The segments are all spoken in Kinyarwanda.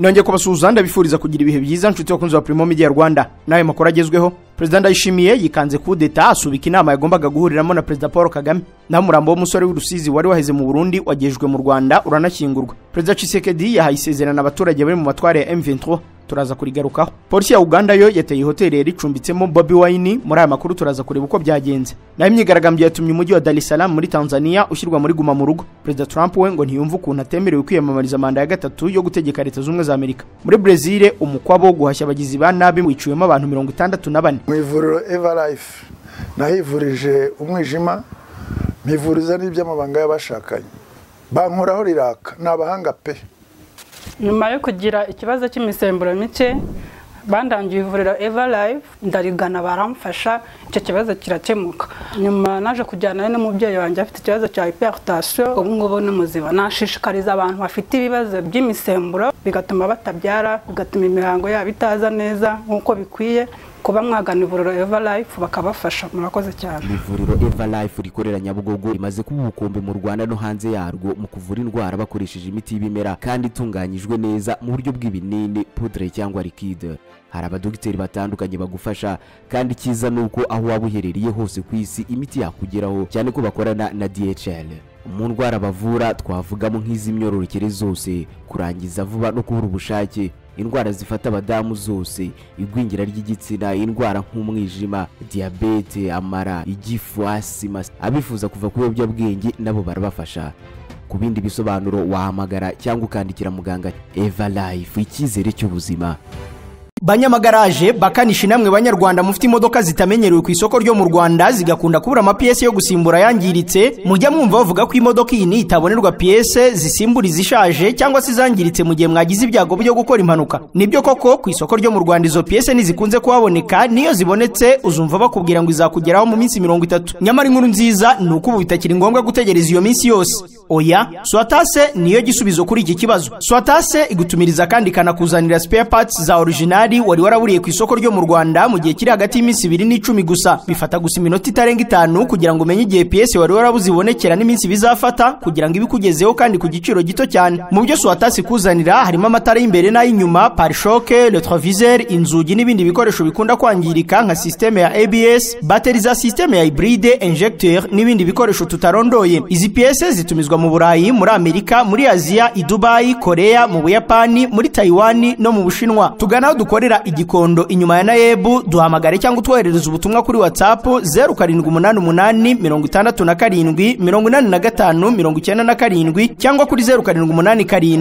Nongeye kubasuhuza, ndabifuriza kugira ibihe byiza, nshuti bakunzi ba Primo Media Rwanda. Nawe makuru agezweho: Perezida Ndayishimiye yikanze kudeta, asubika inama yagombaga guhuriramo na Perezida Paul Kagame. Naho umurambo w'umusore w'Urusizi wari waheze mu Burundi wagejejwe mu Rwanda, uranashyingurwa. Perezida Tshisekedi yahaye isezerano abaturage bari mu matware ya M23, turaza kurigarukaho. Polisi ya Uganda yo yateye hoteli yari icumbitsemo Bobi Wine. Muri aya makuru turaza kureba uko byagenze. Naho imyigaragambyo yatumye umujyi wa Dar es Salaam muri Tanzania ushyirwa muri guma mu rugo. Perezida Trump we ngo ntiyumva ukuntu atemerewe kwiyamamariza manda ya gatatu yo gutegeka Leta Zunze Ubumwe za Amerika. Muri Brezil, umukwabo wo guhashya abagizi ba nabi wiciwemo abantu 64. Mu ivuriro Eva Life nahivurije umwijima, mpivuriza n'iby'amabanga y'abashakanye, bankoraho riraka, ni abahanga pe. Nyuma yo kugira ikibazo cy'imisemburo mike, bandangiye ivuriro Eva Life, ndarigana, baramfasha, icyo kibazo kirakemuka. Nyuma naje kujyana n'umubyeyi wanjye afite ikibazo cya hypertension, ubu ngubu ni muzima. Nashishikariza abantu bafite ibibazo by'imisemburo bigatuma batabyara, bigatuma imihango yabo itaza neza nk'uko bikwiye, kuba mwagana ivuriro Eva Life bakabafasha. Murakoze cyane. Ivuriro Eva Life rikorera Nyabugogo rimaze kuba ubukombe mu Rwanda no hanze yarwo mu kuvura indwara bakoresheje imiti y'ibimera kandi itunganyijwe neza mu buryo bw'ibinini, poudre cyangwa liquide. Hari abadogiteri batandukanye bagufasha, kandi icyiza ni uko aho waba uherereye hose ku isi imiti yakugeraho, cyane ko bakorana na DHL. Mu ndwara bavura twavugamo nk'iz'imyororokere zose, kurangiza vuba no kubura ubushake, indwara zifata abadamu zose, igwingira ry'igitsina, indwara nk'umwijima, diyabete, amara, igifu, asima. Abifuza kuva ku biyobyabwenge nabo barabafasha. Ku bindi bisobanuro wahamagara cyangwa ukandikira muganga. Eva Life, icyizere cy'ubuzima. Banyamagaraje, bakanishi namwe Banyarwanda mufite imodoka zitamenyerewe ku isoko ryo mu Rwanda, zigakunda kubura amapiyesi yo gusimbura yangiritse, mujya mwumva bavuga ko imodoka iyi itabonera piyese zisimbura izishaje cyangwa se izangiritse mu gihe mwagize ibyago byo gukora impanuka. Nibyo koko, ku isoko ryo mu Rwanda izo piyese ntizikunze kuhaboneka. Niyo zibonetse, uzumva bakubwira ngo izakugeraho mu minsi 30. Nyamara inkuru nziza ni uko ubu bitakiri ngombwa gutegereza iyo minsi yose. Oya, Swatase niyo gisubizo kuri iki kibazo. Swatase igutumiriza kandi ikanakuzanira spare parts za original wari waraburiye ku isoko ryo mu Rwanda mu gihe kiri hagati y'iminsi 2 n'10 gusa. Bifata gusa iminota itarenga 5 kugira ngo umenye igihe piyese wari warabuze ibonekera n'iminsi bizafata kugira ngo ibikugezeho, kandi ku giciro gito cyane. Mu byo Swatase ikuzanira harimo amatara y'imbere n'ay'inyuma, pare-choc, rétroviseur, inzugi n'ibindi bikoresho bikunda kwangirika nka système ya ABS, bateri za système ya hybride, injecteur n'ibindi bikoresho tutarondoye. Izi piyese zitumizwa mu Burayi, muri Amerika, muri Aziya, i Dubai, Korea, mu Buyapani, muri Taiwan no mu Bushinwa. Tugana aho dukorera i Gikondo, inyuma ya NAEB. Duhamagare cyangwa utwoherereza ubutumwa kuri WhatsApp 0788 67 85 97 cyangwa kuri 0787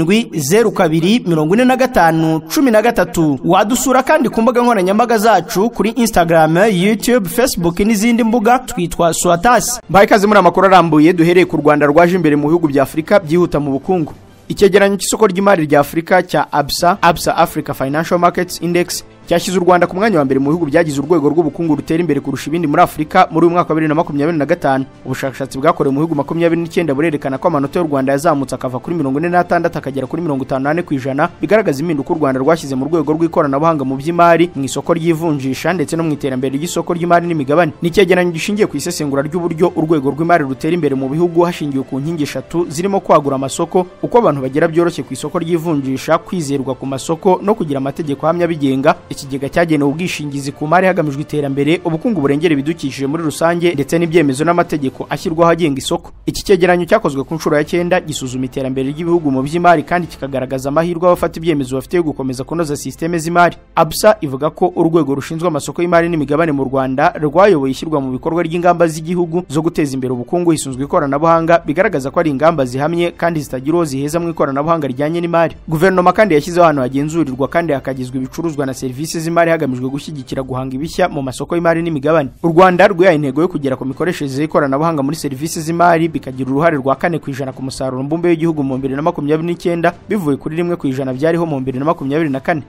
02 45 13. Wadusura kandi ku mbuga nkoranyambaga zacu kuri Instagram, YouTube, Facebook n'izindi mbuga, twitwa Swatasi. Mbaye ikaze muri amakuru arambuye. Duhereye ku Rwanda rwaje imbere mu bihugu bya Afurika byihuta mu bukungu. Icyegeranyo cy'isoko ry'imari rya Afurika cya ABSA, ABSA Africa Financial Markets Index, cyashyize u Rwanda ku mwanya wa mbere mu bihugu byagize urwego rw'ubukungu rutera imbere kurusha ibindi muri Afurika muri uyu mwaka wa 2025. Ubushakashatsi bwakorewe mu bihugu 29 burerekana ko amanota y'u Rwanda yazamutse akava kuri 46 akagera kuri 54%, bigaragaza impinduka u Rwanda rwashyize mu rwego rw'ikoranabuhanga mu by'imari, mu isoko ry'ivunjisha ndetse no mu iterambere ry'isoko ry'imari n'imigabane. Ni icyegeranyo gishingiye ku isesengura ry'uburyo urwego rw'imari rutera imbere mu bihugu hashingiwe ku nkingi eshatu zirimo kwagura amasoko, uko abantu bagera byoroshye ku isoko ry'ivunjisha, kwizerwa ku masoko no kugira amategeko ahamya abigenga, ikigega cyagenewe ubwishingizi ku mari hagamijwe iterambere, ubukungu burengera ibidukikije muri rusange, ndetse n'ibyemezo n'amategeko ashyirwaho agenga isoko. Iki cyegeranyo cyakozwe ku nshuro ya cyenda gisuzuma iterambere ry'ibihugu mu by'imari kandi kikagaragaza amahirwe abafata ibyemezo bafite yo gukomeza kunoza sisiteme z'imari. ABSA ivuga ko urwego rushinzwe amasoko y'imari n'imigabane mu Rwanda rwayoboye ishyirwa mu bikorwa ry'ingamba z'igihugu zo guteza imbere ubukungu hisunzwe ikoranabuhanga, bigaragaza ko ari ingamba zihamye kandi zitagira uwo ziheza mu ikoranabuhanga rijyanye n'imari. Guverinoma kandi yashyizeho ahantu hagenzurirwa kandi hakagezwa ibicuruzwa na serivisi z'imari hagamijwe gushyigikira guhanga ibishya mu masoko y'imari n'imigabane. U Rwanda rwihaye intego yo kugera ku mikoreshereze y'ikoranabuhanga muri serivisi z'imari, bikagira uruhare rwa 4% ku musaruro mbumbe w'igihugu mu 2029, bivuye kuri 1% byariho mu 2024.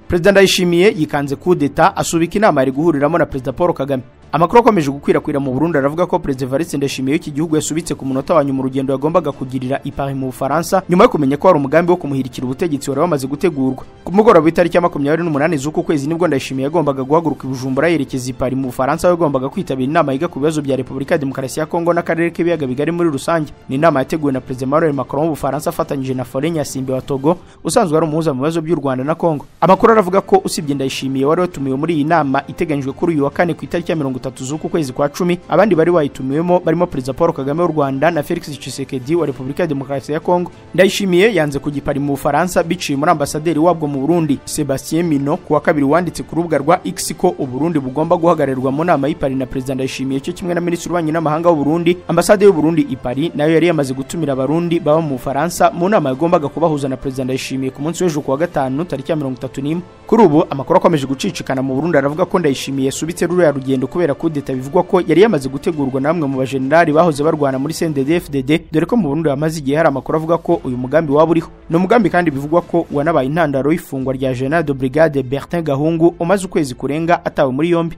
Perezida Ndayishimiye yikanze kudeta, asubika inama yari guhuriramo na Perezida Paul Kagame. Amakuru akomeje gukwirakwira mu Burundi aravuga ko Perezida Evariste Ndayishimiye w'iki gihugu yasubitse ku munota wa nyuma urugendo yagombaga kugirira i Paris mu Bufaransa, nyuma yo kumenya ko hari umugambi wo kumuhirikira ubutegetsi wari wamaze gutegurwa. Ku mugoroba w'itariki ya 28 z'uku kwezi nibwo Ndayishimiye yagombaga guhaguruka i Bujumbura yerekeza i Paris mu Bufaransa, aho yagombaga kwitabira inama yiga ku bibazo bya Repubulika ya Demokarasi ya Kongo n'akarere k'ibiyaga bigari muri rusange. Ni inama yateguwe na Perezida Emmanuel Macron w'Ubufaransa afatanyije na Faure Gnassingbé wa Togo, usanzwe ari umuhuza mu bibazo by'u Rwanda na Kongo. Amakuru aravuga ko usibye Ndayishimiye wari watumiwe muri iyi nama iteganyijwe kuri uyu wa kane ku itariki ya 30 z'uku kwezi kwa 10, abandi bari bayitumiwemo barimo Perezida Paul Kagame w'u Rwanda na Felix Tshisekedi wa Repubulika ya Demokarasi ya Kongo. Ndayishimiye yanze kujya i Paris mu Bufaransa biciye muri ambasaderi wabwo mu Burundi Sebastien Mino, ku wa kabiri wanditse ku rubuga rwa X ko u Burundi bugomba guhagararirwa mu nama y'i Paris na Perezida Ndayishimiye cyo kimwe na Minisitiri w'Ububanyi n'Amahanga w'u Burundi. Ambasade y'u Burundi i Paris nayo yari yamaze gutumira Abarundi baba mu Bufaransa mu nama yagombaga kubahuza na Perezida Ndayishimiye ku munsi w'ejo ku wa gatanu tariki ya 31. Kuri ubu amakuru akomeje gucicikana mu Burundi aravuga ko Ndayishimiye yasubitse ruriya rugendo kubera kudeta bivugwa ko yari yamaze gutegurwa na bamwe mu bajenerali bahoze barwana muri CNDD-FDD, dore ko mu Burundi hamaze igihe hari amakuru avuga ko uyu mugambi waba uriho. Ni umugambi kandi bivugwa ko wanabaye intandaro y'ifungwa rya General de Brigade Bertin Gahungu umaze ukwezi kurenga atawe muri yombi.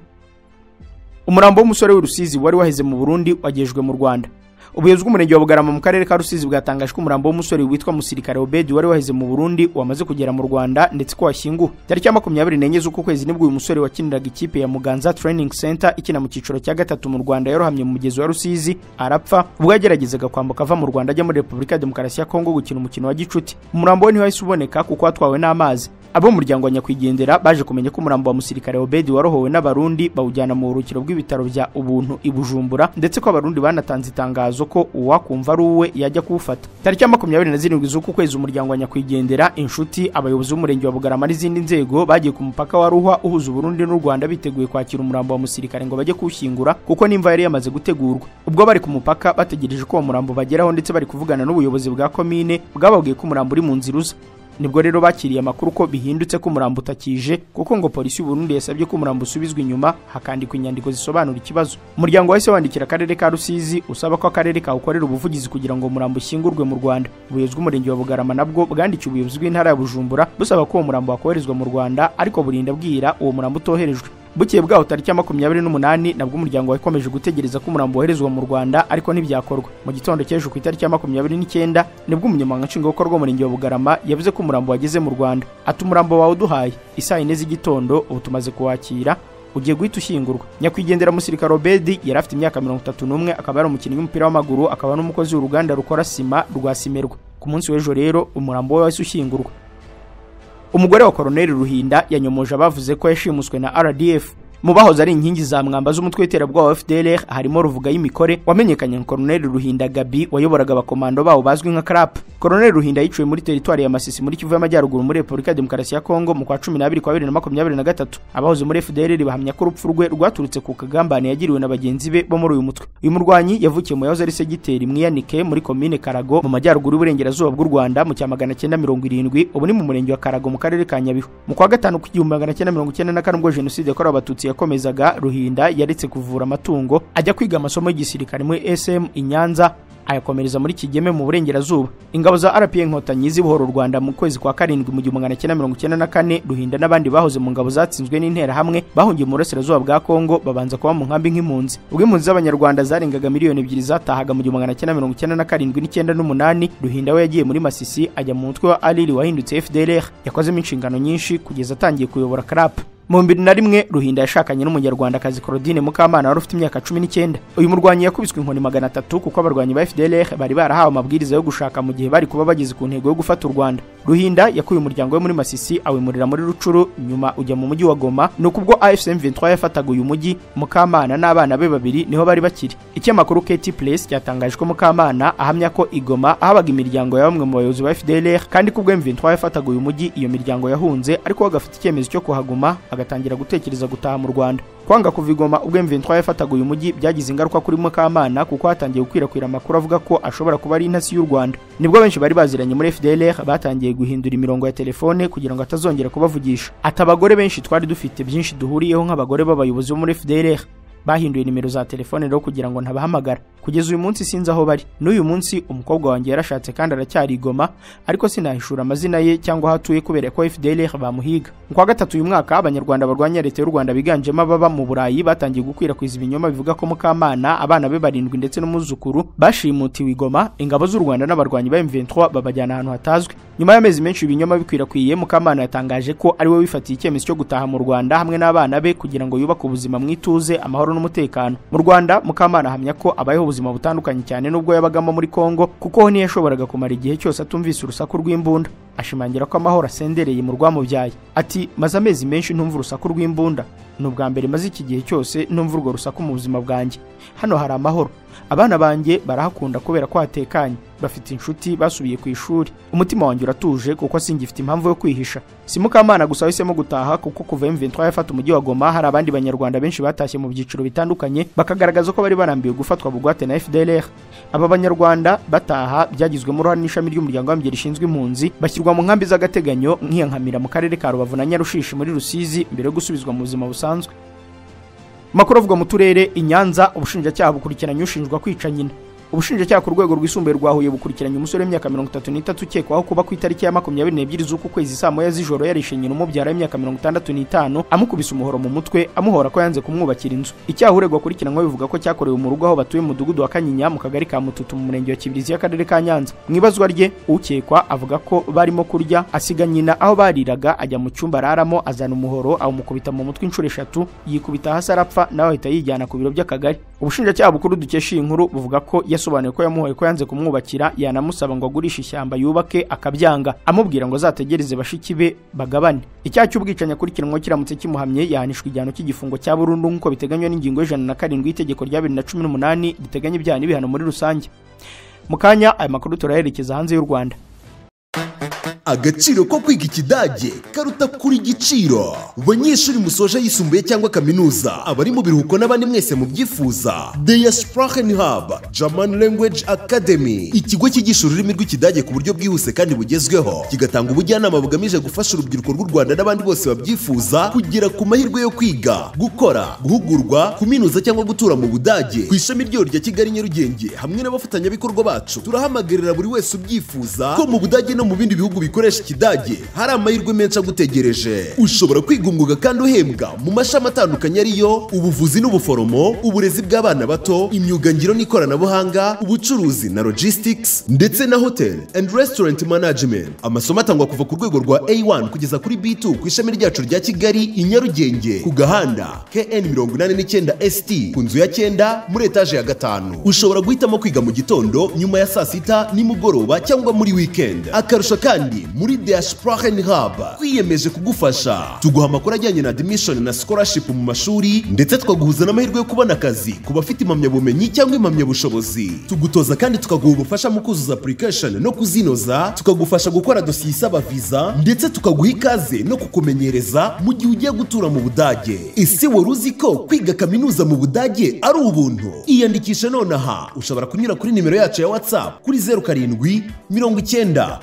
Umurambo w'umusore w'i Rusizi wari waheze mu Burundi wagejejwe mu Rwanda. Ubuyobozi bw'umurenge wa Bugarama mu karere ka Rusizi bwatangaje ko umurambo w'umusore witwa Musirikare Obedi wari waheze mu Burundi wamaze kugera mu Rwanda ndetse ko washyinguwe. Tariki ya 24 z'uku kwezi nibwo uyu musore wakiniraga ikipe ya Muganza Training Center ikina mu cyiciro cya gatatu mu Rwanda yarohamye mu mugezi wa Rusizi arapfa, ubwo yageragezaga kwambuka ava mu Rwanda ajya muri Repubulika ya Demokarasi ya Kongo gukina umukino wa gicuti. Umurambo we ntiwahise uboneka kuko watwawe n'amazi. Abo mu muryango wa nyakwigendera baje kumenya ko umurambo wa Musirikare Obedi warohowe n'Abarundi bawujyana mu buruhukiro bw'ibitaro bya Ubuntu i Bujumbura, ndetse ko Abarundi banatanze itangazo ko uwakumva ari uwe yajya kuwufata. Tariki ya 27 z'uku kwezi umuryango wa nyakwigendera, inshuti, abayobozi b'umurenge wa Bugarama n'izindi nzego bagiye ku mupaka wa Ruhwa uhuza Uburundi n'u Rwanda biteguye kwakira umurambo wa Musirikare ngo bajye kuwushyingura kuko n'imva yari yamaze gutegurwa. Ubwo bari ku mupaka bategereje ko uwo murambo bageraho ndetse bari kuvugana n'ubuyobozi bwa komine bwababwiye ko umurambo uri mu nzira uza. Nibwo rero bakiriye amakuru ko bihindutse ko umurambo utakije, kuko ngo polisi y'u Burundi yasabye ko umurambo usubizwa inyuma hakandikwa inyandiko zisobanura ikibazo. Umuryango wahise wandikira akarere ka Rusizi usaba ko akarere kawukorera ubuvugizi kugira ngo umurambo ushyingurwe mu Rwanda. Ubuyobozi bw'umurenge wa Bugarama nabwo bwandikiye ubuyobozi bw'intara ya Bujumbura busaba ko uwo murambo wakoherezwa mu Rwanda, ariko burinda bwira uwo murambo utoherejwe. Bukeye bwaho tariki ya 28 nabwo umuryango wakomeje gutegereza ko umurambo woherezwa mu Rwanda, ariko ntibyakorwa. Mu gitondo cy'ejo ku itariki ya 29 nibwo umunyamabanga nshingwabikorwa w'umurenge wa Bugarama yavuze ko umurambo wageze mu Rwanda. Ati umurambo wawe uduhaye isaa 4 z'igitondo, ubu tumaze kuwakira, ugiye guhita ushyingurwa. Nyakwigendera Musirikare Obedi yari afite imyaka 31, akaba yari umukinnyi w'umupira w'amaguru, akaba n'umukozi w'uruganda rukora sima rwa Simerwa. Ku munsi w'ejo rero umurambo we wahise ushyingurwa. Umugore wa Colonel Ruhinda yanyomoje abavuze ko yashimuswe na RDF. Mu bahoze ari inkingi za mwamba z'umutwe w'iterabwoba wa FDLR harimo Ruvuga y'Imikore wamenyekanye nka Colonel Ruhinda Gabi wayoboraga abakomando bawo bazwi nka CRAP. Colonel Ruhinda yiciwe muri teritwari ya Masisi muri Kivu y'Amajyaruguru muri Repubulika ya Demokarasi ya Kongo mu kwa 12 kwa 2023. Abahoze muri FDLR bahamya ko urupfu rwe rwaturutse ku kagambane yagiriwe na bagenzi be bo muri uyu mutwe. Uyu murwanyi yavukiye mu yahoze ari segiteri Mwiyanike muri komine Karago mu majyaruguru y'uburengerazuba bw'u Rwanda mu cya 1970, ubu ni mu murenge wa Karago mu karere ka Nyabihu. Mu kwa gatanu ku 1994 ubwo jenoside yakorewe Abatutsi yakomezaga, Ruhinda yaretse kuvura amatungo ajya kwiga amasomo y'igisirikare muri SM i Nyanza, ayakomereza muri Kigeme mu burengerazuba. Ingabo za RPA Inkotanyi zibohora u Rwanda mu kwezi kwa karindwi mu 1994, Ruhinda n'abandi bahoze mu ngabo zatsinzwe n'interahamwe bahungiye mu burasirazuba bwa Kongo babanza kuba mu nkambi nk'impunzi. Ubwo impunzi z'Abanyarwanda zarengaga miliyoni 2 zatahaga mu 1997 n'umunani, Ruhinda we yagiye muri Masisi ajya mu mutwe wa Alili wahindutse FDLR. Yakozemo inshingano nyinshi kugeza atangiye kuyobora CRAP. Mu 2001 Ruhinda yashakanye n'umunyarwandakazi Claudine Mukamana wari ufite imyaka 19. Uyu murwanyi yakubiswe inkoni 300 kuko abarwanyi ba FDLR bari barahawe amabwiriza yo gushaka mu gihe bari kuba bageze ku ntego yo gufata u Rwanda. Ruhinda yakuye umuryango we muri Masisi awimurira muri Rucuru, nyuma ujya mu mujyi wa Goma. Nuko ubwo AFC M23 yafataga uyu mujyi, Mukamana n'abana be babiri niho bari bakiri. Ikinyamakuru KT Place cyatangaje ko Mukamana ahamya ko i Goma ahabaga imiryango ya bamwe mu bayobozi ba FDLR, kandi ko ubwo M23 yafataga uyu mujyi iyo miryango yahunze, ariko agafite icyemezo cyo kuhaguma agatangira gutekereza gutaha mu Rwanda. Kwanga kuva i Goma ubwo M23 yafataga uyu mujyi byagize ingaruka kuri Mukamana, kuko hatangiye gukwirakwira amakuru avuga ko ashobora kuba ari intasi y'u Rwanda. Nibwo benshi bari baziranye muri FDLR batangiye guhindura imirongo ya telefone kugira ngo atazongera kubavugisha. Ati abagore benshi twari dufite byinshi duhuriyeho nk'abagore b'abayobozi bo muri FDLR bahinduye nimero za telefone rero kugira ngo ntabahamagara. Kugeza uyu munsi sinzi aho bari. N'uyu munsi umukobwa wanjye yarashatse kandi aracyari i Goma, ariko sinahishura amazina ye cyangwa aho atuye kubera ko FDLR bamuhiga. Mu kwa gatatu uyu mwaka, Abanyarwanda barwanya leta y'u Rwanda biganjemo ababa mu Burayi batangiye gukwirakwiza ibinyoma bivuga ko Mukamana, abana be barindwi ndetse n'umwuzukuru bashimutiwe i Goma, ingabo z'u Rwanda n'abarwanyi ba M23 babajyana ahantu hatazwi. Nyuma y'amezi menshi ibinyoma bikwirakwiye, Mukamana yatangaje ko ari we wifatiye icyemezo cyo gutaha mu Rwanda hamwe n'abana be kugira ngo yubake ubuzima mu ituze, amahoro n'umutekano. Mu Rwanda, Mukamana ahamya ko abayeho ubuzima butandukanye cyane n'ubwo yabagamo muri Kongo, kuko ho ntiyashoboraga kumara igihe cyose atumvise urusaku rw'imbunda. Ashimangira ko amahoro asendereye mu rwamubyaye. Ati: "Maze amezi menshi ntumva urusaku rw'imbunda. Ni ubwa mbere maze iki gihe cyose numva urwo rusaku mu buzima bwanjye. Hano hari amahoro. Abana banjye barahakunda kubera ko hatekanye. Bafite inshuti, basubiye ku ishuri. Umutima wanjye uratuje kuko singifite impamvu yo kwihisha." Si Mukamana gusa wahisemo gutaha, kuko kuva M23 yafata umujyi wa Goma hari abandi Banyarwanda benshi batashye mu byiciro bitandukanye, bakagaragaza ko bari barambiwe gufatwa bugwate na FDLR. Aba Banyarwanda bataha byagizwemo uruhare n'ishami ry'umuryango w'abibumbye rishinzwe impunzi, bashyirwa mu nkambi z'agateganyo nk'iya Nkamira mu karere ka Rubavu na Nyarushishi muri Rusizi mbere yo gusubizwa mu buzima busanzwe. Makuru avugwa mu turere: i Nyanza, ubushinjacyaha bukurikiranye ushinjwa kwica nyina. Ubushinjacyaha ku rwego rwisumbuye rwa Huye bukurikiranye umusore w'imyaka 33 ukekwaho kuba ku itariki ya 22 z'uku kwezi saa 1 z'ijoro yarishe nyina umubyara w'imyaka 65, amukubise umuhoro mu mutwe, amuhora ko yanze kumwubakira inzu. Icyaha uregwa akurikiranweho bivuga ko cyakorewe mu rugo aho batuye mu mudugudu wa Kanyinya, mu kagari ka Mututu, mu murenge wa Kibirizi y'akarere ka Nyanza. Mu ibazwa rye, ukekwa avuga ko barimo kurya, asiga nyina aho bariraga, ajya mu cyumba araramo, azana umuhoro awumukubita mu mutwe inshuro eshatu, yikubita hasi arapfa, nawe ahita yijyana ku biro by'akagari. Ubushinjacyaha bukuru dukesha iyi nkuru buvuga ko yasobanuye ko yamuhoye ko yanze kumwubakira, yanamusaba ngo agurishe ishyamba yubake akabyanga, amubwira ngo azategereze bashiki be bagabane. Icyaha cy'ubwicanyi akurikiranweho kiramutse kimuhamye, yahanishwa igihano cy'igifungo cya burundu nk'uko biteganywa n'ingingo ya 107 y'itegeko rya 2018 riteganya ibyaha n'ibihano muri rusange. Mu kanya aya makuru turayerekeza hanze y'u Rwanda. Agaciro ko kwiga Ikidage karuta kuri igiciro. Banyeshuri musoje yisumbuye cyangwa kaminuza, abari mu biruhuko n'abandi mwese mubyifuza, Der Sprachen Hub German Language Academy, ikigo cyigisha ururimi rw'Ikidage ku buryo bwihuse kandi bugezweho, kigatanga ubujyanama bugamije gufasha urubyiruko rw'u Rwanda n'abandi bose babyifuza kugera ku mahirwe yo kwiga, gukora, guhugurwa, kuminuza cyangwa gutura mu Budage. Ku ishami ryayo rya Kigali Nyarugenge hamwe n'abafatanyabikorwa bacu, turahamagarira buri wese ubyifuza ko mu Budage no mu bindi bihugu bikoresha Ikidage hari amahirwe menshi agutegereje. Ushobora kwiga umwuga kandi uhembwa mu mashami atandukanye, ariyo ubuvuzi n'ubuforomo, uburezi bw'abana bato, imyuga ngiro n'ikoranabuhanga, ubucuruzi na logistics, ndetse na hotel and restaurant management. Amasomo atangwa kuva ku rwego rwa A1 kugeza kuri B2 ku ishami ryacu rya Kigali i Nyarugenge, ku gahanda KN 89 ST, ku nzu ya cyenda muri etaje ya gatanu. Ushobora guhitamo kwiga mu gitondo, nyuma ya saa sita, nimugoroba cyangwa muri weekend. Akarusho kandi, muri Der Sprachen Hub twiyemeje kugufasha. Tuguha amakuru ajyanye na admission na scholarship mu mashuri, ndetse tukaguhuza n'amahirwe yo kubona akazi ku bafite impamyabumenyi cyangwa impamyabushobozi. Tugutoza kandi tukaguha ubufasha mu kuzuza application no kuzinoza, tukagufasha gukora dosiye isaba visa, ndetse tukaguha ikaze no kukumenyereza mu gihe ugiye gutura mu Budage. Ese wari uzi ko kwiga kaminuza mu Budage ari ubuntu? Iyandikishe nonaha. Ushobora kunyura kuri nimero yacu ya WhatsApp kuri 0790 13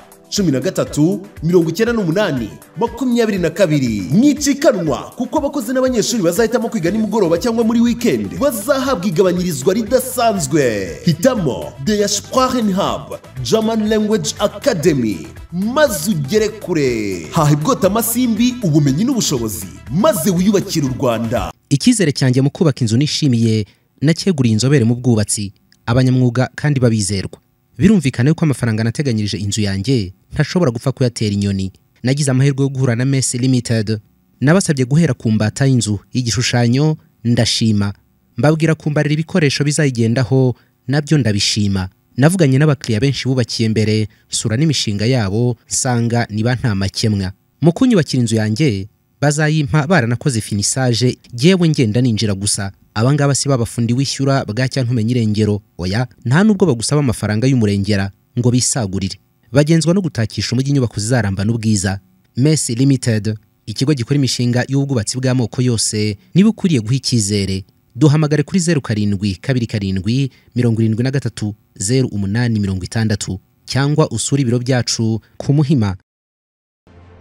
98 22. Mwicikanwa, kuko abakozi n'abanyeshuri bazahitamo kwiga nimugoroba cyangwa muri weekend bazahabwa igabanyirizwa ridasanzwe. Hitamo Der Sprachen Hub German Language Academy maze ugere kure. Haha ibwota amasimbi, ubumenyi n'ubushobozi, maze wiyubakire u Rwanda. Icyizere cyanjye mu kubaka inzu nishimiye nacyeguriye inzobere mu bwubatsi, abanyamwuga kandi babizerwa. Birumvikana yuko amafaranga nateganyirije inzu yanjye ntashobora gupfa kuyatera inyoni. Nagize amahirwe yo guhura na Mesi Limited. Nabasabye guhera ku mbata y'inzu y'igishushanyo, ndashima. Mbabwira kumbarira ibikoresho bizayigendaho, nabyo ndabishima. Navuganye n'abakiriya benshi bubakiye mbere, nsura n'imishinga yabo, nsanga niba nta makemwa. Mu kunyubakira inzu yanjye bazayimpa baranakoze finissage, yewe ngenda ninjira gusa. Abangaba si babafundi wishyura bwacya ntumenye irengero. Oya, nta nubwo bagusaba amafaranga y'umurengera ngo bisagurire. Bagenzwa no gutakisha umujyi inyubako zizaramba n'ubwiza. Mesi Limited, ikigo gikora imishinga y'ubwubatsi bw'amoko yose, niba ukwiriye guha icyizere. Duhamagare kuri 0727730860 cyangwa usure ibiro byacu ku Muhima.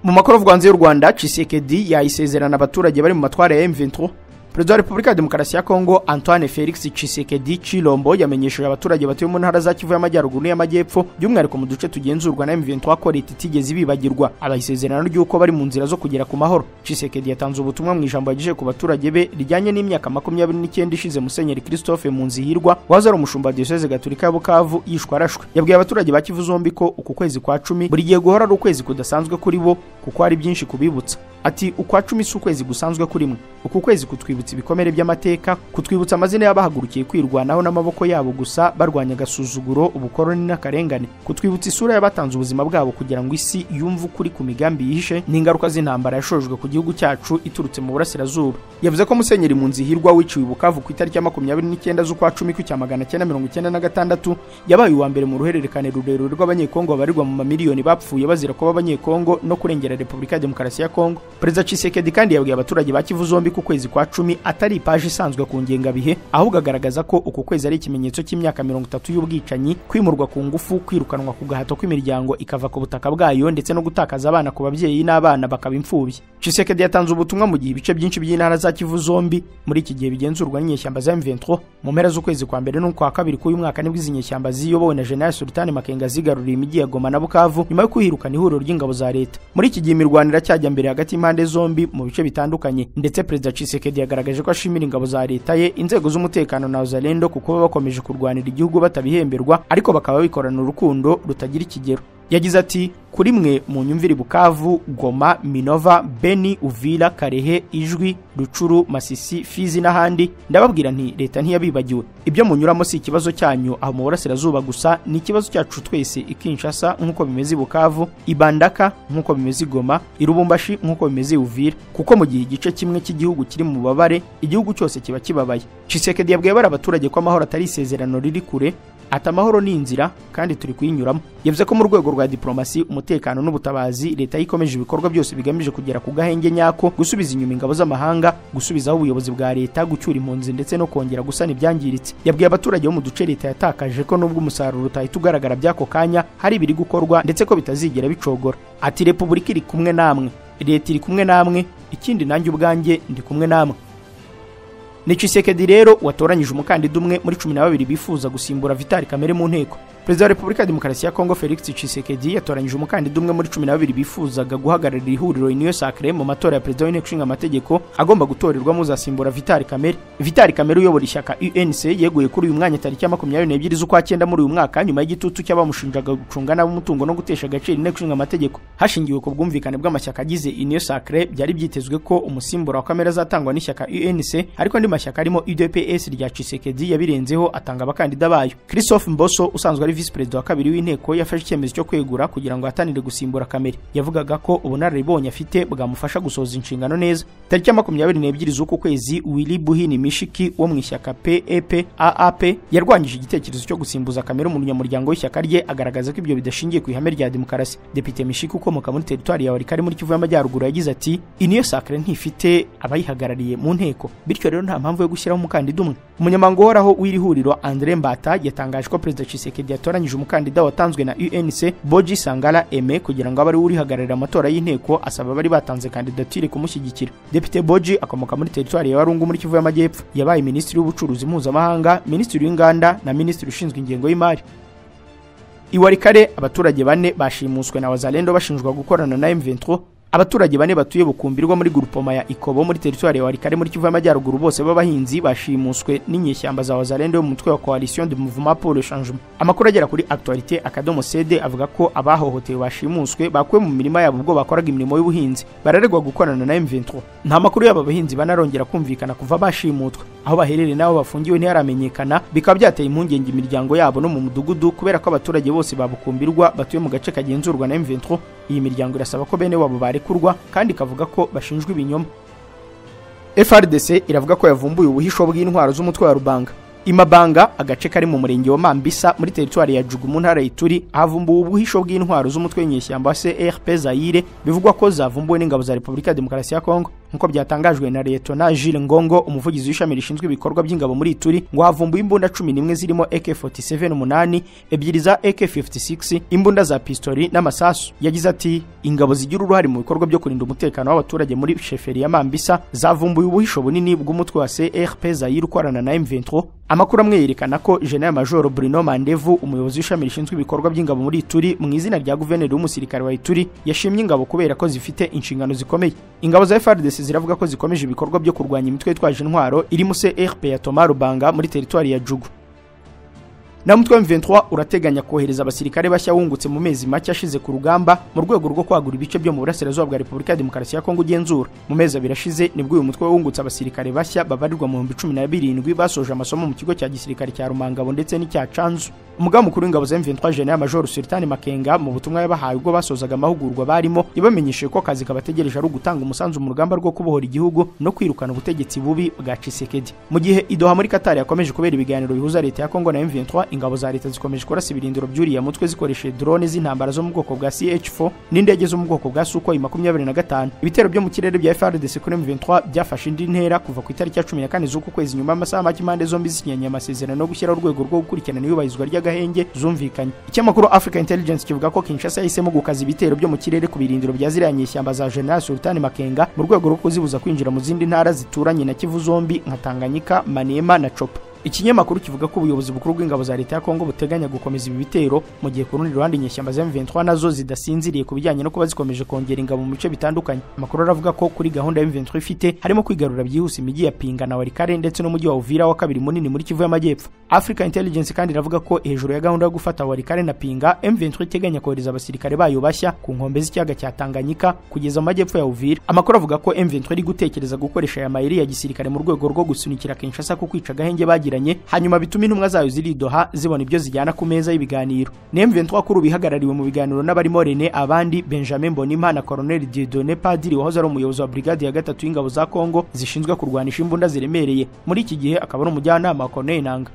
Mu makuru avugwa hanze y'u Rwanda, Tshisekedi yayisezerana abaturage bari mu matwara ya M23. Perezida wa Repubulika ya Demokarasi ya Kongo Antoine Felix Tshisekedi Tshilombo yamenyesheje abaturage batuye mu ntara za Kivu y'Amajyaruguru n'iy'Amajyepfo, by'umwihariko mu duce tugenzurwa na M23, ko leta itigeze ibibagirwa, abaha isezerano ry'uko bari mu nzira zo kugera ku mahoro. Tshisekedi yatanze ubutumwa mu ijambo yagejeje ku baturage be rijyanye n'imyaka 29 ishize Musenyeri Christophe Munzihirwa wahoze ari umushumba wa Diyoseze Gatolika ya Bukavu yishwe arashwe. Yabwiye abaturage ba Kivu zombi ko uku kwezi kwa 10 buri gihe guhora ari ukwezi kudasanzwe kuri bo, kuko hari byinshi kubibutsa. Ati ukwa 10 si ukwezi gusanzwe kuri mwe, uku kwezi kutwibutsa ibikomere by'amateka, kutwibutsa amazina y'abahagurukiye kwirwanaho n'amaboko yabo gusa barwanya agasuzuguro, ubukoroni n'akarengane, kutwibutsa isura y'abatanze ubuzima bwabo kugira ngo isi yumve ukuri ku migambi yihishe n'ingaruka z'intambara yashojwe ku gihugu cyacu iturutse mu burasirazuba. Yavuze ko Musenyeri Munzihirwa wiciwe i Bukavu ku itariki ya 29 z'ukwa 10 ku 1996 yabaye uwa mbere mu ruhererekane rurerure rw'Abanyekongo babarirwa mu mamiliyoni bapfuye bazira kuba Abanyekongo no kurengera Repubulika ya Demokarasi ya Kongo. Perezida Tshisekedi kandi yabwiye abaturage ba Kivu zombi ku kwezi kwa 10 atari ipaji isanzwe ku ngengabihe, ahubwo agaragaza ko uku kwezi ari ikimenyetso cy'imyaka 30 y'ubwicanyi, kwimurwa ku ngufu, kwirukanwa ku gahato kw'imiryango ikava ku butaka bwayo, ndetse no gutakaza abana ku babyeyi n'abana bakaba imfubyi. Tshisekedi yatanze ubutumwa mu gihe ibice byinshi by'intara za Kivu zombi muri iki gihe bigenzurwa n'inyeshyamba za M23. Mu mpera z'ukwezi kwa mbere n'ukwa kabiri k'uyu mwaka nibwo izi nyeshyamba ziyobowe na General Sultan Makenga zigaruriye imijyi ya Goma na Bukavu nyuma yo kwihirukana ihuriro ry'ingabo za leta. Muri iki gihe imirwanire iracyajya mbere hagati y'impande zombi mu bice bitandukanye, ndetse Perezida Tshisekedi yagaragaje ko ashimira ingabo za leta ye, inzego z'umutekano na Wazalendo kuko baba bakomeje kurwanira igihugu batabihemberwa, ariko bakaba bikorana urukundo rutagira ikigero. Yagize ati kuri mwe mu nyumvire Bukavu, Goma, Minova, Beni, Uvira, Karehe, Ijwi, Rucuru, Masisi, Fizi n'ahandi, ndababwira nti leta ntiyabibagiwe. Ibyo munyuramo si ikibazo cyanyu aho mu burasirazuba gusa, ni ikibazo cyacu twese i Kinshasa nk'uko bimeze i Bukavu, i Bandaka nk'uko bimeze i Goma, i Lubumbashi nk'uko bimeze i Uvira, kuko mu gihe igice kimwe cy'igihugu kiri mu bubabare, igihugu cyose kiba kibabaye. Tshisekedi yabwiye bari abaturage ko amahoro atari isezerano riri kure, ati amahoro ni inzira kandi turi kuyinyuramo. Yavuze ko mu rwego rwa diplomasi, umutekano n'ubutabazi leta yikomeje ibikorwa byose bigamije kugera ku gahenge nyako, gusubiza inyuma ingabo z'amahanga, gusubizaho ubuyobozi bwa leta, gucyura impunzi ndetse no kongera gusana ibyangiritse. Yabwiye abaturage bo mu duce leta yatakaje ko nubwo umusaruro utahita ugaragara by'ako kanya, hari ibiri gukorwa ndetse ko bitazigera bicogora. Ati Repubulika iri kumwe namwe, leta iri kumwe namwe, ikindi nanjye ubwanjye ndi kumwe namwe. Ni Tshisekedi rero watoranyije umukandida umwe muri 12 bifuza gusimbura Vital Kamerhe mu nteko. Perezida wa Repubulika ya Demokarasi ya Kongo Felix Tshisekedi yatoranyije umukandida umwe muri 12 bifuzaga guhagararira ihuriro Union Sacrée mu matora ya perezida w'inteko ishinga amategeko agomba gutorerwamo uzasimbura Vital Kamerhe. Vital Kamerhe uyobora ishyaka UNC yeguye kuri uyu mwanya tariki ya 22 z'ukwa 9 muri uyu mwaka nyuma y'igitutu cy'abamushinjaga gucunga nabi umutungo no gutesha agaciro inteko ishinga amategeko. Hashingiwe ku bwumvikane bw'amashyaka agize Union Sacrée, byari byitezwe ko umusimbura wa Kamerhe azatangwa n'ishyaka UNC, ariko andi mashyaka arimo UDPS rya Tshisekedi yabirenzeho atanga abakandida bayo. Christophe Mboso usanzwe ari vice perezida wa kabiri w'inteko yafashe icyemezo cyo kwegura kugira ngo ahatanire gusimbura Kamerhe. Yavugaga ko ubunararibonye afite bwamufasha gusohoza inshingano neza. Tariki ya 22 z'uku kwezi Willy Buhini Mishiki wo mu ishyaka PEP AAP yarwanyije igitekerezo cyo gusimbuza Kamerhe umunyamuryango w'ishyaka rye, agaragaza ko ibyo bidashingiye ku ihame rya demokarasi. Depite Mishiki ukomoka muri teritwari ya Walikale muri Kivu y'Amajyaruguru yagize ati Union Sacrée ntifite abayihagarariye mu nteko, bityo rero nta mpamvu yo gushyiraho umukandida umwe. Umunyamabanga uhoraho w'iri huriro André Mbata yatangaje ko Perezida Tshisekedi yatoranyije umukandida watanzwe na UNC Boji Sangala Aime kugira ngo abe ari urihagararira amatora y'inteko, asaba abari batanze kandidatire kumushyigikira. Depite Boji akomoka muri teritwari ya Warungu muri Kivu y'Amajyepfo. Yabaye minisitiri w'ubucuruzi mpuzamahanga, minisitiri w'inganda na minisitiri ushinzwe ingengo y'imari. I Walikale abaturage bane bashimuswe na Wazalendo bashinjwa gukorana na M23. Abaturage bane batuye bukumbirwa muri grupoma ya Ikobo muri teritwari ya Walikale muri Kivu y'Amajyaruguru bose b'abahinzi bashimuswe n'inyeshyamba za Wazalendo mu mutwe wa Coalition de Mouvement pour le Changement. Amakuru agera kuri Actualité Akadomo CD avuga ko abahohotewe bashimuswe bakuwe mu mirima yabo ubwo bakoraga imirimo y'ubuhinzi, bararegwa gukorana na M23. Nta makuru y'aba bahinzi banarongera kumvikana kuva bashimutwa, aho baherereye n'aho bafungiwe ntiharamenyekana, bikaba byateye impungenge imiryango yabo no mu mudugudu kubera ko abaturage bose babukumbirwa batuye mu gace kagenzurwa na M23. Iyi miryango irasaba ko bene wabo barekurwa kandi ikavuga ko bashinjwa ibinyoma. FARDC iravuga ko yavumbuye ubuhisho bw'intwaro z'umutwe wa Rubanga. Imabanga, agace kari mu murenge wa Mambisa muri teritwari ya Jugu mu ntara y'Ituri, havumbuwe ubuhisho bw'intwaro z'umutwe w'inyeshyamba wa CRP Zaire, bivugwa ko zavumbuwe n'ingabo za Repubulika ya Demokarasi ya Kongo. Nkuko byatangajwe na Lieutenant Jules Ngongo, umuvugizi w'ishami rishinzwe ibikorwa by'ingabo muri Ituri, ngo havumbuwe imbunda 11 zirimo AK47 8, 2 za AK56, imbunda za pistori n'amasasu. Yagize ati ingabo zigira uruhare mu bikorwa byo kurinda umutekano w'abaturage muri sheferi ya Mambisa zavumbuye ubuhisho bunini bw'umutwe wa CRP Zaire ukorana na M23. Amakuru amwe yerekana ko General Major Bruno Mandevu, umuyobozi w'ishami rishinzwe ibikorwa by'ingabo muri Ituri, mu izina rya guverineri w'umusirikare wa Ituri, yashimye ingabo kubera ko zifite inshingano zikomeye. Ingabo za FARDC ziravuga ko zikomeje ibikorwa byo kurwanya imitwe yitwaje intwaro irimo CRP ya Thomas Rubanga muri teritwari ya Jugu. Na mutwe M23 urateganya kohereza abasirikare bashya wungutse mu mezi make ashize ku rugamba mu rwego rwo kwagura ibice byo mu burasirazuba bwa Repubulika ya Demokarasi ya Kongo ugenzura. Mu mezi abiri ashize nibwo uyu mutwe wungutse abasirikare bashya babarirwa mu 17,000 basoje amasomo mu kigo cya gisirikare cya Rumangabo ndetse n'icya Canzu. Umugaba mukuru w'ingabo za M23 General Major Sultan Makenga, mu butumwa yabahaye ubwo basozaga amahugurwa barimo, yabamenyesheje ko akazi kabategereje ari ugutanga umusanzu mu rugamba rwo kubohora igihugu no kwirukana ubutegetsi bubi bwa Tshisekedi. Mu gihe i Doha muri Qatar yakomeje kubera ibiganiro bihuza leta ya Kongo na M23, ingabo za leta zikomeje kurasa ibirindiro by'uriya mutwe zikoresheje drone z'intambara zo mu bwoko bwa CH4 n'indege zo mu bwoko bwa Sukhoi 25. Ibitero byo mu kirere bya FARDC kuri M23 byafashe indi ntera kuva ku itariki ya 14 z'uku kwezi, nyuma y'amasaha make impande zombi zisinyanye amasezerano no gushyiraho urwego rwo gukurikirana iyubahirizwa ry'agahenge zumvikanye. Ikinyamakuru Africa Intelligence kivuga ko Kinshasa yahisemo gukaza ibitero byo mu kirere ku birindiro bya ziriya nyeshyamba za General Sultan Makenga mu rwego rwo kuzibuza kwinjira mu zindi ntara zituranye na Kivu zombi nka Tanganyika, Maniema na Chopo. Ikinyamakuru kivuga ko ubuyobozi bukuru bw'ingabo za leta ya Kongo buteganya gukomeza ibi bitero, mu gihe ku rundi ruhande inyeshyamba za M23 nazo zidasinziriye ku bijyanye no kuba zikomeje kongera ingabo mu bice bitandukanye. Amakuru aravuga ko kuri gahunda ya M23 ifite harimo kwigarura byihuse imijyi ya Pinga na Walikale ndetse n'umujyi wa Uvira wa kabiri munini muri Kivu y'Amajyepfo. Africa Intelligence kandi iravuga ko hejuru ya gahunda yo gufata Walikale na Pinga, M23 iteganya kohereza abasirikare bayo bashya ku nkombe z'ikiyaga cya Tanganyika kugeza mu majyepfo ya Uvira. Amakuru avuga ko M23 iri gutekereza gukoresha aya mayeri ya gisirikare mu rwego rwo gusunikira Kinshasa ku kwica agahenge bagira, hanyuma bituma intumwa zayo ziri Doha zibona ibyo zijyana ku meza y'ibiganiro. Ni M23 kuri ubihagarariwe mu biganiro n'abarimo René Abandi, Benjamin Mbonimpa na Colonel Dieudonné Padiri wahoze ari umuyobozi wa brigade ya gatatu y'ingabo za Kongo zishinzwe kurwanisha imbunda ziremereye, muri iki gihe akaba ari umujyanama wa Colonel Nanga.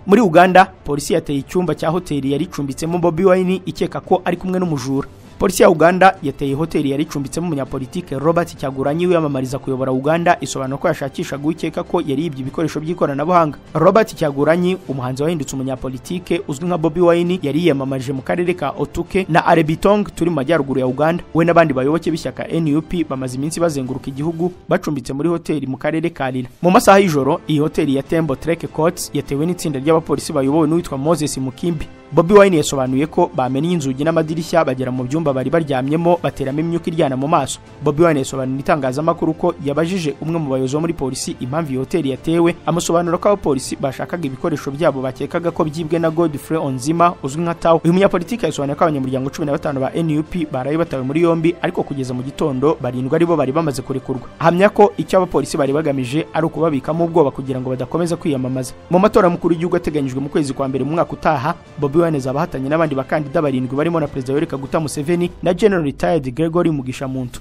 Muri Uganda, polisi yateye icyumba cya hoteli yari icumbitsemo Bobi Wine ikeka ko ari kumwe n'umujura. Polisi ya Uganda yateye hoteli yari icumbitsemo umunyapolitike Robert Kyagulanyi wiyamamariza kuyobora Uganda, isobanura ko yashakishaga uwikeka ko yari yibye ibikoresho by'ikoranabuhanga. Robert Kyagulanyi, umuhanzi wahindutse umunyapolitike uzwi nka Bobi Wine, yari yiyamamarije mu karere ka Otuke na Arebitong turi mu majyaruguru ya Uganda. We n'abandi bayoboke b'ishyaka NUP bamaze iminsi bazenguruka igihugu bacumbitse muri hoteli mu karere ka Lira. Mu masaha y'ijoro, iyi hoteli ya Tembo Trek Courts yatewe n'itsinda ry'abapolisi bayobowe n'uwitwa Moses Mukimbi. Bobi Wine yasobanuye ko bamennye inzugi n'amadirishya bagera mu byumba bari baryamyemo bateramo imyuka iryana mu maso. Bobi Wine yasobanuriye itangazamakuru ko yabajije umwe mu bayobozi bo muri polisi impamvu iyi hoteli yatewe, amusobanura ko abapolisi bashakaga ibikoresho byabo bakekaga ko byibwe na Godfrey Onzima uzwi nka Tao. Uyu munyapolitiki yasobanuye ko abanyamuryango 15 ba NUP baraye batawe muri yombi, ariko kugeza mu gitondo barindwi aribo bari bamaze kurekurwa. Ahamya ko icyo abapolisi bari bagamije ari ukubabikamo ubwoba kugira ngo badakomeza kwiyamamaza. Mu matora mukuru y'igihugu ateganyijwe mu kwezi kwa mbere mu mwaka utaha, Bobi Wine azabahatanye n'abandi bakandida barindwi barimo na Perezida Yoweri Kaguta Museveni na General Retired Gregory Mugisha Muntu.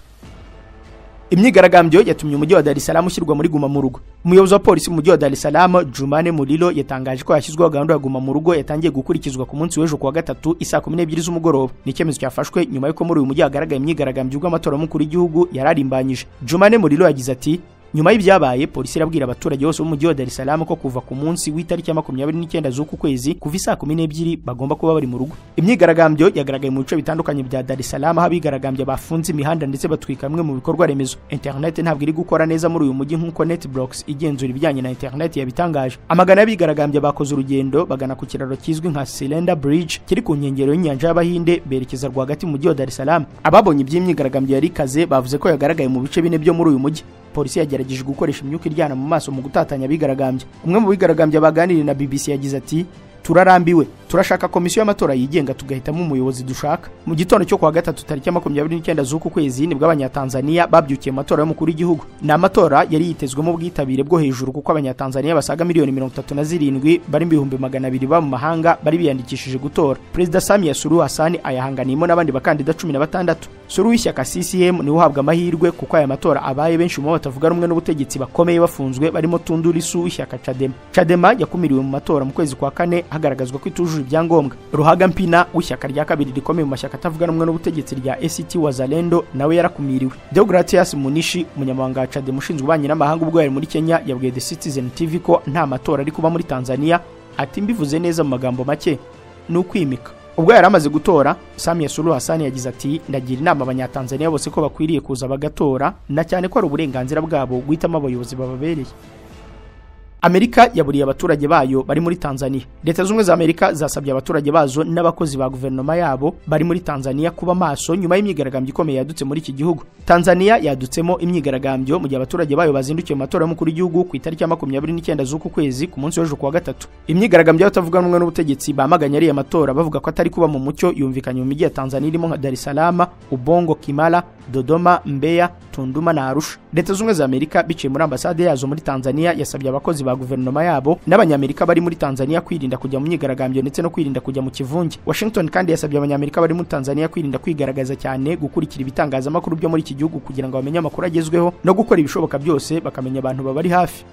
Imyigaragambyo yatumye umujyi wa Dar es Salaam ushyirwa muri guma mu rugo. Umuyobozi wa polisi mu mujyi wa Dar es Salaam, Jumane Mulilo, yatangaje ko yashyizweho gahunda ya guma mu rugo yatangiye gukurikizwa ku munsi w'ejo kuwa gatatu isaa 12 z'umugoroba. Ni icyemezo cyafashwe nyuma y'uko muri uyu mujyi hagaragaye imyigaragambyo ubwo amatora y'umukuru w'igihugu yararimbanyije. Jumane Mulilo yagize ati: nyuma y'ibyabaye, polisi irabwira abaturage bose b'umujyi wa Dar es Salaam ko kuva ku munsi w'itariki ya 29 z'uku kwezi kuva isaa 12 bagomba kuba bari mu rugo. Imyigaragambyo yagaragaye mu bice bitandukanye bya Dar es Salaam, aho abigaragambya bafunze imihanda ndetse batwika amwe mu bikorwa remezo. Internet ntabwo iri gukora neza muri uyu mujyi nk'uko NetBlocks igenzura ibijyanye na internet yabitangaje. Amagana y'abigaragambya bakoze urugendo bagana ku kiraro kizwi nka Cylinder Bridge kiri ku nkengero y'inyanja y'Abahinde berekeza rwagati mu mujyi wa Dar es Salaam. Ababonye iby'imyigaragambyo yari ikaze bavuze ko yagaragaye mu bice bine byo muri uyu mujyi. Polisi yagerageje gukoresha imyuka iryana mu maso mu gutatanya abigaragambya. Umwe mu bigaragambya baganiriye na BBC yagize ati: turarambiwe, turashaka komisiyo y'amatora yigenga tugahitamo umuyobozi dushaka. Mu gitondo cyo kuwa gatatu tariki ya 29 z'uku kwezi nibwo abanyatanzania babyukiye mu matora y'umukuru w'igihugu. Ni amatora yari yitezwemo ubwitabire bwo hejuru kuko abanyatanzania basaga miliyoni 37 bari 200,000 ba mu mahanga bari biyandikishije gutora. Perezida Samia Suluhu Hassan ayahanganiyemo n'abandi bakandida 16. Suluhu w'ishyaka CCM niwe uhabwa amahirwe kuko aya matora abaye benshi mu batavuga rumwe n'ubutegetsi bakomeye bafunzwe, barimo Tundu Lissu w'ishyaka Chadema. Chadema yakumiriwe mu matora mu kwezi kwa kane hagaragazwa ko itujuje ibyangombwa. Ruhaga Mpina w'ishyaka rya kabiri rikomeye mu mashyaka atavuga rumwe n'ubutegetsi rya ACT Wazalendo nawe yarakumiriwe. Deogratias Munishi, umunyamabanga wa Chadema ushinzwe ububanyi n'amahanga ubwo yari muri Kenya, yabwiye The Citizen TV ko nta matora ari kuba muri Tanzania. Ati mbivuze neza mu magambo make ni ukwimika. Ubwo yari amaze gutora, Samia Suluhu Hassan yagize ati ndagira inama abanyatanzania bose ko bakwiriye kuza bagatora, na cyane ko ari uburenganzira bwabo guhitamo abayobozi bababereye. Amerika yaburiye abaturage bayo bari muri Tanzania. Leta z'Ubumwe za Amerika zasabye abaturage bazo n'abakozi ba guverinoma yabo bari muri Tanzania kuba maso nyuma y'imyigaragambyo ikomeye yadutse muri iki gihugu. Tanzania yadutsemo imyigaragambyo mu gihe abaturage bayo bazindukiye mu matora y'umukuru w'igihugu ku itariki ya 29 z'uku kwezi ku munsi w'ejo kuwa gatatu. Imyigaragambyo y'abatavuga rumwe n'ubutegetsi bamaganye ariya matora bavuga ko atari kuba mu mucyo yumvikanye mu mijyi ya Tanzania irimo nka Dar es Salaam, Ubongo, Kimara, Dodoma, Mbeya, Tunduma na Arusha. Leta z'Ubumwe za Amerika biciye muri ambasade yazo muri Tanzania yasabye abakozi ba guverinoma yabo n'abanyamerika bari muri Tanzania kwirinda kujya mu myigaragambyo ndetse no kwirinda kujya mu kivunge. Washington kandi yasabye abanyamerika bari muri Tanzania kwirinda kwigaragaza cyane, gukurikira ibitangazamakuru byo muri iki gihugu kugira ngo bamenye amakuru agezweho no gukora ibishoboka byose bakamenya abantu babari hafi.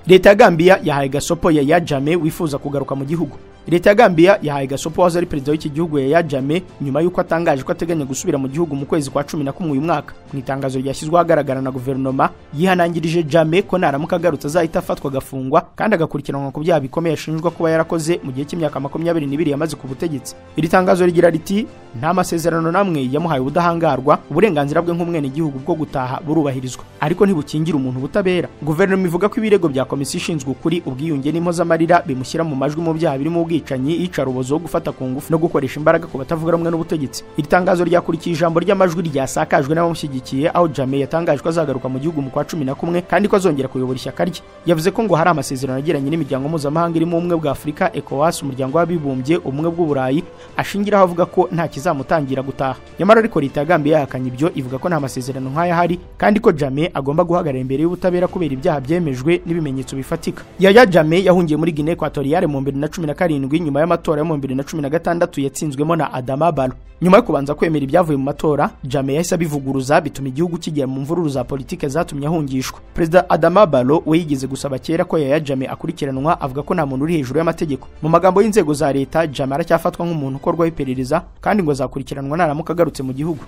Leta ya Gambia yahaye gasopo Yahya Jammeh wifuza kugaruka mu gihugu. Leta ya Gambia yahaye gasopo wahoze ari perezida w'iki gihugu Yahya Jammeh nyuma y'uko atangaje ko ateganya gusubira mu gihugu mu kwezi kwa 11 uyu mwaka. Mu itangazo ryashyizwe ahagaragara na guverinoma, yihanangirije Jammeh ko naramuka agarutse azahita afatwa agafungwa kandi agakurikiranwa ku byaha bikomeye ashinjwa kuba yarakoze mu gihe cy'imyaka 22 yamaze ku butegetsi. Iri tangazo rigira riti nta masezerano namwe yamuhaye ubudahangarwa, uburenganzira bwe nk'umwenegihugu bwo gutaha burubahirizwa, ariko ntibukingira umuntu ubutabera. Guverinoma ivuga ko ibirego bya komisiyo ishinzwe ukuri, ubwiyunge n'impozamarira bimushyira mu majwi mu byaha birimo ubwicanyi, iyicarubozo, gufata ku ngufu no gukoresha imbaraga ku batavuga rumwe n'ubutegetsi. Iri tangazo ryakurikiye ijambo ry'amajwi ryasakajwe n'abamushyigikiye aho Jammeh yatangaje ko azagaruka mu gihugu mu kwa 11 kandi ko azongera kuyobora ishyaka rye. Yavuze ko ngo hari amasezerano yagiranye n'imiryango mpuzamahanga irimo Ubumwe bwa Afurika, ECOWAS, umuryango w'abibumbye, Ubumwe bw'Uburayi, ashingiraho avuga ko nta kizamutangira gutaha. Nyamara ariko leta ya Gambia yahakanye ibyo, ivuga ko nta masezerano nk'aya ahari kandi ko Jammeh agomba guhagarara imbere y'ubutabera kubera ibyaha byemejwe n'ibimenyetso bifatika. Yahya Jammeh yahungiye muri Guinea Equatoriale mu 2017 nyuma y'amatora yo mu 2016 yatsinzwemo na Adama Barrow. Nyuma yo kubanza kwemera ibyavuye mu matora, Jammeh yahise abivuguruza bituma igihugu kijya mu mvururu za politike zatumye ahungishwa. Perezida Adama Barrow we yigeze gusaba kera ko Yahya Jammeh akurikiranwa, avuga ko nta muntu uri hejuru y'amategeko. Mu magambo y'inzego za leta, Jammeh aracyafatwa nk'umuntu ukorwaho iperereza kandi ngo azakurikiranwa naramuka agarutse mu gihugu.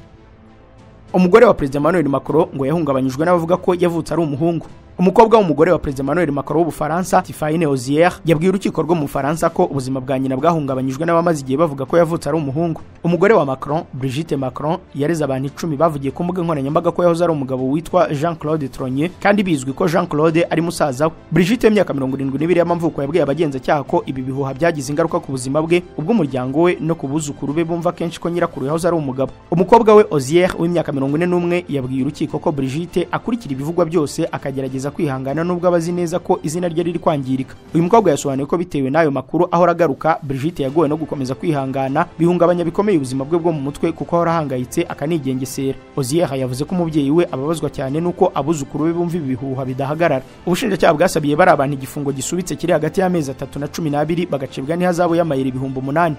Umugore wa Perezida Emmanuel Macron ngo yahungabanyijwe n'abavuga ko yavutse ari umuhungu. Umukobwa w'umugore wa Perezida Emmanuel Macron w'Ubufaransa, Tiffany Ozier, yabwiye urukiko rwo mu Bufaransa ko ubuzima bwa nyina bwahungabanyijwe n'abamaze igihe bavuga ko yavutse ari umuhungu. Umugore wa Macron, Brigitte Macron, yareze abantu 10 bavugiye ku mbuga nkoranyambaga ko yahoze ari umugabo witwa Jean-Claude Tronier, kandi bizwi ko Jean-Claude ari musaza we. Brigitte w'imyaka 72 y'amavuko yabwiye abagenzacyaha ko ibi bihuha byagize ingaruka ku buzima bwe, ubw'umuryango we no ku buzukuru be bumva kenshi ko nyirakuru yahoze ari umugabo. Umukobwa we Ozier w'imyaka 41 yabwiye urukiko ko Brigitte akurikira ibivugwa byose akagerageza kwihangana nubwo abazi neza ko izina rye riri kwangirika. Uyu mukobwa yasobanuye ko bitewe n'ayo makuru ahora agaruka, Brigitte yagowe no gukomeza kwihangana bihungabanya bikomeye ubuzima bwe bwo mu mutwe kuko ahora ahangayitse akanigengesera. Ozier yavuze ko umubyeyi we ababazwa cyane nuko abuzukuru be bumva ibihuha bidahagarara. Ubushinjacyaha bwasabiye bari abantu igifungo gisubitse kiri hagati y'amezi 3 na 12 bagacibwa n'ihazabu y'amayero 8,000.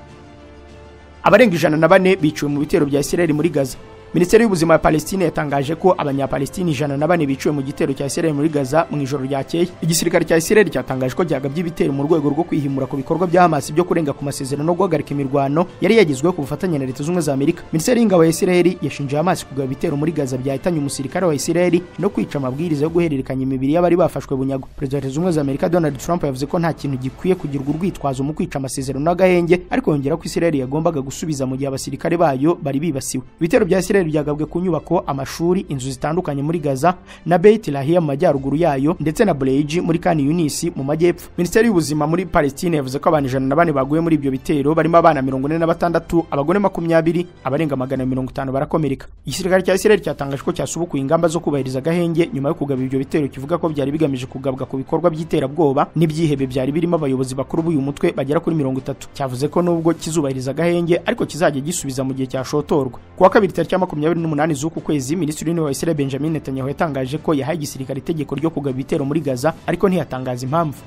Abarenga 104 biciwe mu bitero bya Israel muri Gaza. Minisiteri y'ubuzima ya Palestine yatangaje ko abanyapalestine 104 biciwe mu gitero cya Israel muri Gaza mu ijoro ryakeye. Igisirikare cya Israel cyatangaje ko cyagabye ibitero mu rwego rwo kwihimura ku bikorwa bya Hamas byo kurenga ku masezerano no guhagarika imirwano yari yagezweho ku bufatanye na Leta Zunze Ubumwe za Amerika. Minisiteri y'ingabo ya Israel yashinje Hamas kugaba ibitero muri Gaza byahitanye umusirikare wa Israel no kwica amabwiriza yo guhererekanya imibiri y'abari bafashwe bunyago. Perezida wa Leta Zunze Ubumwe za Amerika Donald Trump yavuze ko nta kintu gikwiye kugirwa urwitwazo mu kwica amasezerano n'agahenge, ariko yongera ko Israel yagombaga gusubiza mu gihe abasirikare bayo bari bibasiwe. Ibitero bya Israel byagabwe ku nyubako, amashuri, inzu zitandukanye muri Gaza na Beit Lahia mu majyaruguru yayo ndetse na Bureij muri Khan Yunis mu majyepfo. Minisiteri y'ubuzima muri Palestine yavuze ko abantu 104 baguye muri ibyo bitero barimo abana 46, abagore 20, abarenga 150 barakomereka. Igisirikare cya Israel cyatangaje ko cyasubukuye ingamba zo kubahiriza agahenge nyuma yo kugaba ibyo bitero, kivuga ko byari bigamije kugabwa ku bikorwa by'iterabwoba n'ibyihebe byari birimo abayobozi bakuru b'uyu mutwe bagera kuri 30. Cyavuze ko nubwo kizubahiriza agahenge ariko kizajya gisubiza mu gihe cyashotorwa. Kuwa kabiri tariki ya 28 z'uku kwezi, Minisitiri w'Intebe wa Israel Benjamin Netanyahu yatangaje ko yahaye igisirikare itegeko ryo kugaba ibitero muri Gaza, ariko ntiyatangaza impamvu.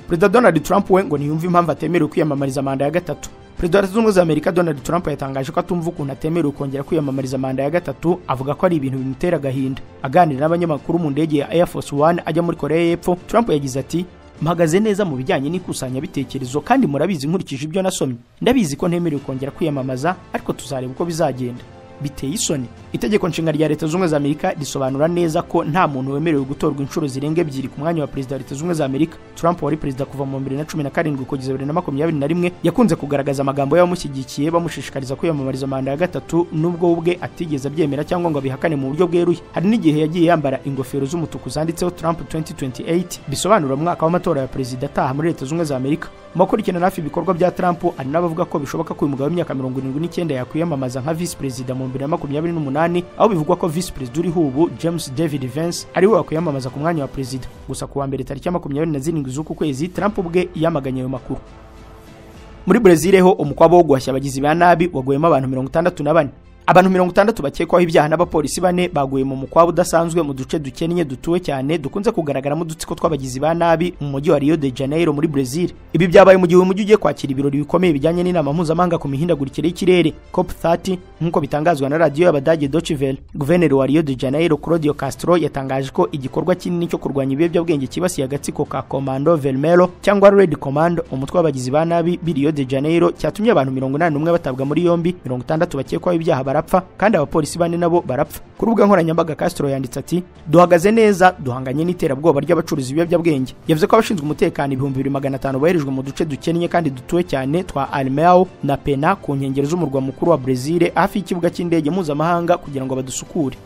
Perezida Donald Trump we ngo ntiyumva impamvu atemerewe kwiyamamariza manda ya gatatu. Perezida wa Leta Zunze Ubumwe za Amerika Donald Trump yatangaje ko atumva ukuntu atemerewe kongera kwiyamamariza manda ya gatatu, avuga ko ari ibintu bimutera agahinda. Aganira n'abanyamakuru mu ndege ya Air Force One ajya muri Korea y'Epfo, Trump yagize ati: "Mpagaze neza mu bijyanye n'ikusanyabitekerezo kandi murabizi nkurikije ibyo nasomye. Ndabizi ko ntemerewe kongera kwiyamamaza, ariko tuzareba uko bizagenda. Biteye isoni." Itegeko nshinga rya Leta Zunze Ubumwe za Amerika risobanura neza ko nta muntu wemerewe gutorwa inshuro zirenga ebyiri ku mwanya wa perezida wa Leta Zunze Ubumwe za Amerika. Trump wari perezida kuva mu 2017 kugeza 2021 yakunze kugaragaza amagambo y'abamushyigikiye bamushishikariza kwiyamamariza manda ya gatatu, nubwo ubwe atigeze abyemera cyangwa ngo abihakane mu buryo bweruye. Hari n'igihe yagiye yambara ingofero z'umutuku zanditseho Trump 2028, bisobanura umwaka w'amatora ya perezida ataha muri Leta Zunze Ubumwe za Amerika. Mu bakurikirana hafi ibikorwa bya Trump hari n'abavuga ko bishoboka ko uyu mugabo w'imyaka 79 yakwiyamamaza nka visi perezida mu 2028, aho bivugwa ko visi perezida uriho ubu James David Vance ari we wakwiyamamaza ku mwanya wa perezida. Gusa ku wa mbere tariki ya 27 z'uku kwezi, Trump ubwe yamaganye ayo makuru. Muri Brezil ho umukwabo wo guhashya abagizi ba nabi waguyemo abantu 64. Abantu 60 bakekwaho ibyaha n'abapolisi bane baguye mu mukwabo udasanzwe mu duce dukennye dutuwe cyane dukunze kugaragaramo udutsiko tw'abagizi ba nabi mu mujyi wa Rio de Janeiro muri Brazil. Ibi byabaye mu gihe umujyi ugiye kwakira ibirori bikomeye bijyanye n'inama mpuzamahanga ku mihindagurikire y'ikirere COP30, nk'uko bitangazwa na radiyo y'Abadage Deutsche Welle. Guverineri wa Rio de Janeiro Claudio Castro yatangaje ko igikorwa kinini cyo kurwanya ibiyobyabwenge cyibasiye agatsiko ka Comando Vermelho cyangwa Red Commando, umutwe w'abagizi ba nabi b'i Rio de Janeiro, cyatumye abantu 81 batabwa muri yombi, 60 bakekwaho ibyaha barapfa kandi abapolisi bane nabo barapfa. Ku rubuga nkoranyambaga Castro yanditse ati: "Duhagaze neza, duhanganye n'iterabwoba ry'abacuruzi ibiyobyabwenge." Yavuze ko abashinzwe umutekano 2500 boherejwe mu duce dukennye kandi dutuwe cyane twa Almao na Pena ku nkengero z'umurwa mukuru wa Brazil hafi y'ikibuga cy'indege mpuzamahanga kugira ngo badusukure.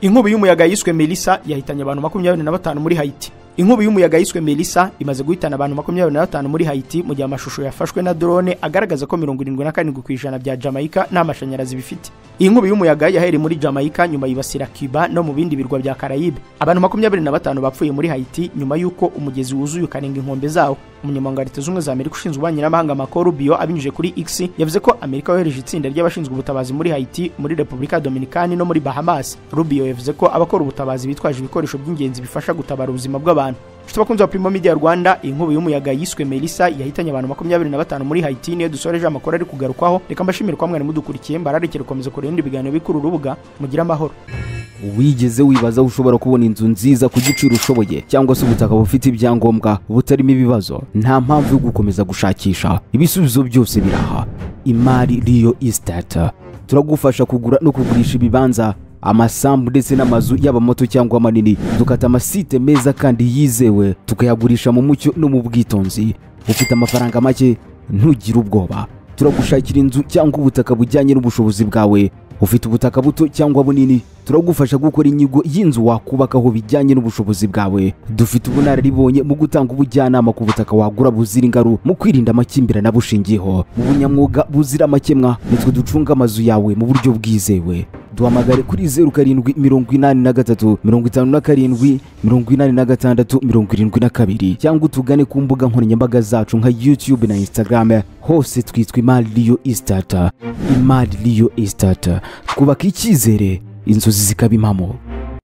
Inkubi y'umuyaga yiswe Melissa yahitanye abantu 25 muri Haiti. Inkubi y'umuyaga yiswe Melissa imaze guhitana abantu 25 muri Haiti, mu gihe amashusho yafashwe na drone agaragaza ko 77% bya Jamaica nta mashanyarazi bifite. Iyi nkubi y'umuyaga yahereye muri Jamaica nyuma yibasira Cuba no mu bindi birwa bya Caraïbe. Abantu 25 bapfuye muri Haiti nyuma y'uko umugezi wuzuye ukarenga inkombe zawo. Umunyamabanga wa Leta Zunze Ubumwe za Amerika ushinzwe ububanyi n'amahanga Marco Rubio abinyujije kuri X yavuze ko Amerika yohereje itsinda ry'abashinzwe ubutabazi muri Haiti, muri Repubulika Dominicani no muri Bahamas. Rubio yavuze ko abakora ubutabazi bitwaje ibikoresho by'ingenzi bifasha gutabara ubuzima bw'abantu. Inshuti bakunzi ba Primo Media Rwanda, inkubi y'umuyaga yiswe Melissa yahitanye abantu 25 muri Haiti niyo dusoreje amakuru ari kugarukwaho. Reka mbashimire kwa mwari mudukurikiye, mbararekere gukomeza kureba ibindi biganiro bikuru urubuga. Mugire amahoro. Wigeze wibaza aho ushobora kubona inzu nziza ku giciro ushoboye, cyangwa se ubutaka bufite ibyangombwa butarimo ibibazo? Nta mpamvu yo gukomeza gushakisha, ibisubizo byose biraha. Imari Real Estate turagufasha kugura no kugurisha ibibanza, amasambu ndetse n'amazu, yaba mato cyangwa manini. Dukata amasite meza kandi yizewe, tukayagurisha mu mucyo no mu bwitonzi. Ufite amafaranga make, ntugire ubwoba, turagushakira inzu cyangwa ubutaka bujyanye n'ubushobozi bwawe. Ufite ubutaka buto cyangwa bunini, turagufasha gukora inyigo y'inzu wakubakaho bijyanye n'ubushobozi bwawe. Dufite ubunararibonye mu gutanga ubujyanama ku butaka wagura buzira ingaru, mu kwirinda amakimbirane abushingiyeho, mu bunyamwuga buzira amakemwa. Nitwe ducunga amazu yawe mu buryo bwizewe. Duhamagare kuri 0783 57 86 72 cyangwa utugane ku mbuga nkoranyambaga zacu nka YouTube na Instagram, hose twitwa Imari Real Estate. Imari Real Estate, twubaka icyizere, inzozi zikaba impamo.